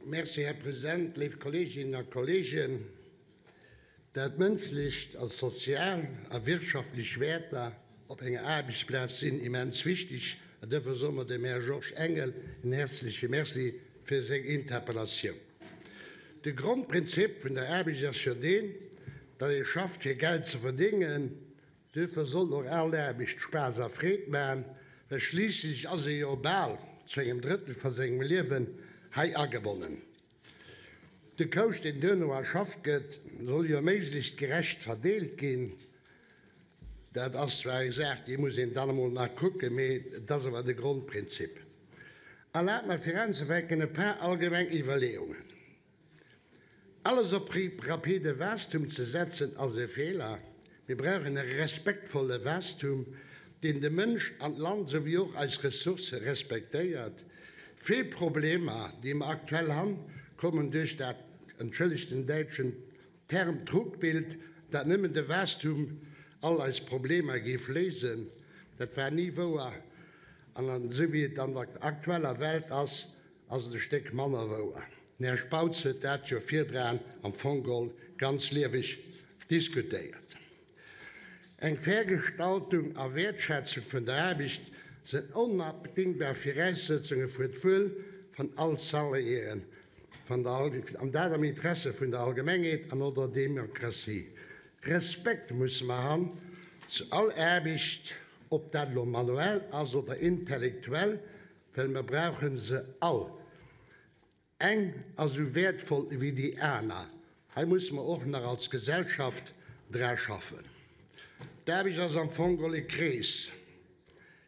Merci, Här President, léif Kolleeginnen a Kolleegen. Dat Mënschlecht als sozial a wirtschaftlech Wäerter op enger Aarbechtsplaz sinn immens wichteg an duerfir soe mer dem Här Georges Engel en häerzleche Merci fir seng Interpellatioun. De Grondprinzip vun der Aarbecht ass jo deen, datt ee schafft fir Geld ze verdéngen. Duerfir soll och all Aarbecht Spaass a Freed maachen, well schliisslech ass ee jo bal zu engem Drëttel vu sengem Liewen hei agebonnen. De Kouscht, deen duerno erschafft gëtt, soll jo méiglechst gerecht verdeelt ginn. Dat ass zwar eng Saach, déi muss een dann emol nach kucken, mee et ass awer de Grondprinzip. Erlaabt mer fir anzefänken e paar allgemeng Iwwerleeungen. Alles op rapide Waastum ze setzen ass e Feeler. Mir brauchen e respektvolle Waastum, deen de Mënsch an d'Land souwéi och eis Ressourcë respektéiert. Vill Problemer, déi mer aktuell han, kommen duerch dat, entschëllegt den däitschen Term, Trugbild, dat nëmmen de Waastum all eis Problemer géif léisen. Dat war ni wouer an esou wéi et an der aktueller Welt ass, ass et e Stéck manner wouer. Den Här Spautz huet dat jo virdraan am Fong geholl ganz lieweg diskutéiert. Eng fair Gestaltung a Wäertschätzung vun der Aarbecht sinn onabdingbar Viraussetzunge fir d'Wuel vun all Salariéen, an dat am Interesse vun der Allgemengheet an och der Demokratie. Respekt musse mer han zu all Aarbecht, ob dat elo manuell ass oder intellektuell, well mer brauche se all. Eng ass esou wäertvoll ewéi déi aner. Hei musse mer och nach als Gesellschaft dra schaffen. D'Aarbecht ass am Fong geholl e Krees.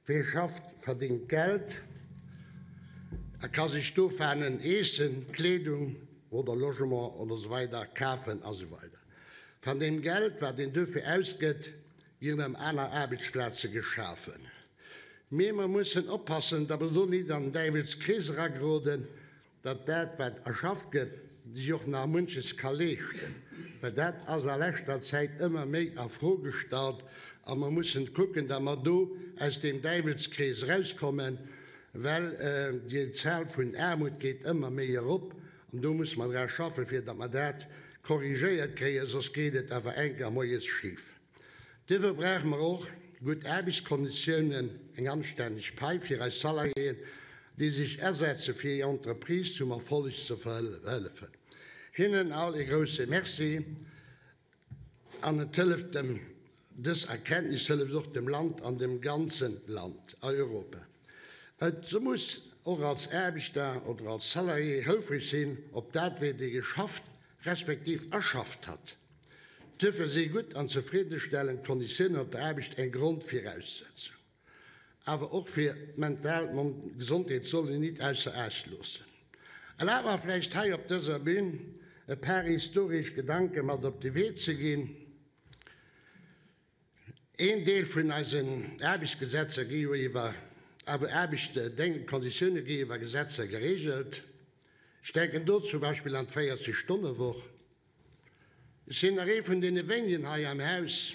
Wee schafft, verdéngt Geld a ka sech dofanen Eessen, Kleedung oder Logement oder esou weider kafen a sou weider. Van deem Geld, wat een dofir ausgëtt, ginn erëm aner Aarbechtsplaze geschafen. Mee mer mussen oppassen, datt mer do nit an den Däiwels Krees erageroden, datt dat, wat erschafft gëtt, sech och nach munches ka leeschten. Well dat ass a leschter Zäit ëmmer méi a Fro gestallt a mer mussen kucken, datt mer do aus deem Däiwelskrees erauskommen, well déi Zahl vun Aarmut geet ëmmer méi erop an do musse mer dra schaffen, fir datt mer dat korrigéiert kréien, soss geet et awer enker moies schif. Duerfir brauche mer och gutt Aarbechtskonditiounen, eng anstänneg Pai fir eis Salariéen, déi sech asetze fir hir Entreprise zum Erfolleg ze verhëllefen. Hinnen all e grousse Merci an et hëlleft dem, dës Erkenntnis hëlleft och dem Land an dem ganze Land a Europa. Et muss och als Aarbechter oder als Salarié houfreg sinn op dat, wat ee geschafft respektiv erschafft hat. Duerfir si gutt an zefriddestellend Konditiounen op der Aarbecht eng Grondviraussetzung. Awer och fir d'mental Gesondheet soll een nit ausser Aacht loossen. Erlaabt mer vläicht hei op dëser Bühn e paar historesch Gedanke mat op de Wee ze ginn. Een Deel vun eisen Aarbechtsgesetzer gi jo iwwer, awer Aarbechtskonditioune gi iwwer Gesetzer geregelt. Ech denken do zum Beispill an d'Véierzeg Stonne Woch. Ech sinn nach ee vun deene wéinigen hei am Haus,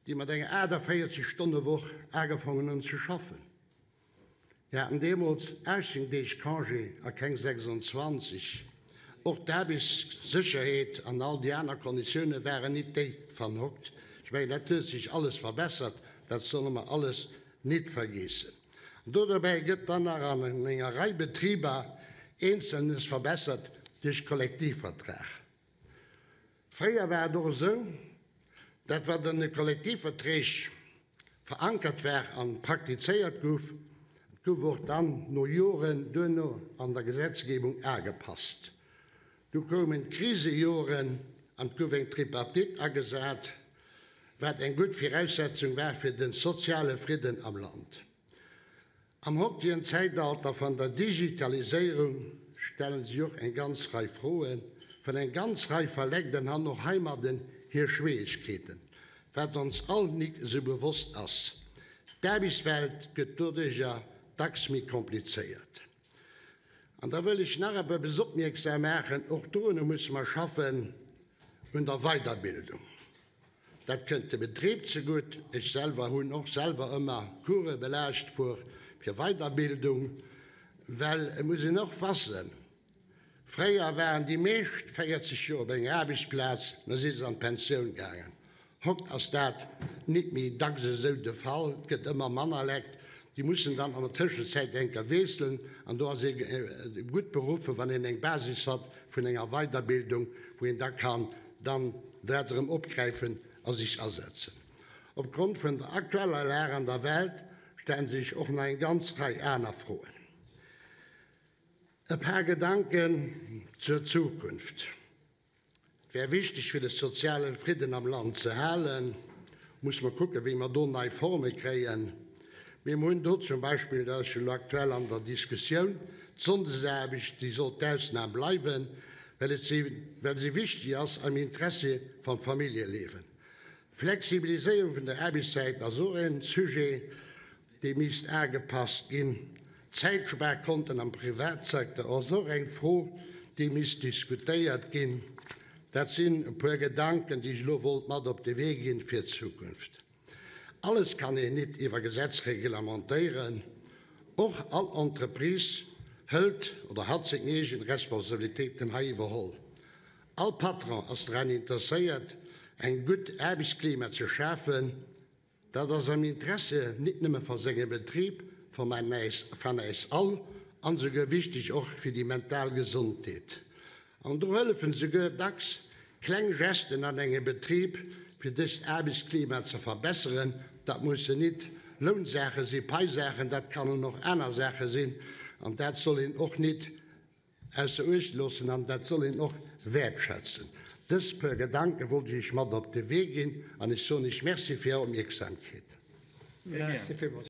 déi mat enger 48 Stonne Woch agefongen hunn ze schaffen. Mir haten deemools 18 Deeg Congé a keng 26. Och d'Aarbechtssécherheet an all déi aner Konditioune waren nit déi van hokt. Ech mengen, dat huet sech alles verbessert, dat solle mer alles nit vergeessen. An do dobäi gëtt dann nach an enger Rei Betriber Eenzelnes verbessert duerch Kollektivvertrag. Fréier war et och esou, dat wat an de Kollektivverträg verankert war an praktizéiert gouf, gouf och dann no Joren duerno an der Gesetzgebung agepasst. Du koumen d'Krisejoren an et gouf eng Tripartite agesat, wat eng gutt Viraussetzung war fir den soziale Fridden am Land. Am hautigen Zäitalter van der Digitaliséierung stellen sech och eng ganz Rei Froen, well eng ganz Rei Verlegden han och heimadden hir Schwierigkeeten, wat ons all nik esou bewosst ass. D'Aarbechtswelt gëtt doduercher dacks méi komplizéiert. An da wëll ech nach op eppes opmierksam maachen, och dorunner musse mer schaffen, un der Weiderbildung. Dat kënnt de Betrib zegutt. Ech selwer hunn och selwer ëmmer Course belaascht fuer fir Weiderbildung, well et muss een och wassen. Fréier waren déi meescht 40 Joer op enger Aarbechtsplaz, da si se an d'Pensioun gaangen. Hokt ass dat nit méi dacks esou de Fall, et gëtt ëmmer manner Lekt, déi mussen dann an der Tëschenzäit enker wiesselen an do ass ee gutt beruffen, wann een eng Basis hat vun enger Weiderbildung, wou een da kann dann dat erëm opgräifen a sech asetzen. Opgrond vun der aktueller Lag an der Welt stellen sech och nach eng ganz Rei aner Froen. E paar Gedanken zur Zukunft. Et wär wichteg, fir de soziale Fridden am Land ze halen, muss mer kucken, wéi mer do nei Forme kréien. Mir hunn do zum Beispill, dat ass jo elo aktuell an der Diskussioun, d'Sonndesaarbecht, déi sollt d'Ausnam bleiwen, well et si, well se wichteg ass am Interessi vam Familljeliewen. D'Flexibiliséierung vun der Aarbechtszäit ass och e Sujet. Déi misst agepasst ginn. D'Zäitsparkonten am Privatsecteur ass och eng Fro, déi misst diskutéiert ginn. Dat sinn e puer Gedanken, déi ech elo wollt mat op de Wee ginn fir d'Zukunft. Alles kann een nit iwwer Gesetz reglementéieren. Och all Entreprise hëlt oder hat seng eegen Responsabilitéiten hei iwwerholl. All Patron ass dran interesséiert, eng gutt Aarbechtsklima ze schafen. Dat ass am Interesse nit nëmme va sengem Betrib, van äis all, an souguer wichteg och fir déi mental Gesondheet. An do hëllefen souguer dacks kleng Gesten an engem Betrib, fir dëst Aarbechtsklima ze verbesseren. Dat mussen nit Lounsaache sinn, Paisaachen, dat kannen och aner Saache sinn, an dat soll een och nit Ausser Uecht loossen an dat soll een och wäertschätzen. Dës puer Gedanke wollt ech Iech mat op de Wee ginn an ech soen Iech Merci fir Är Opmierksamkeet. Merci villmools.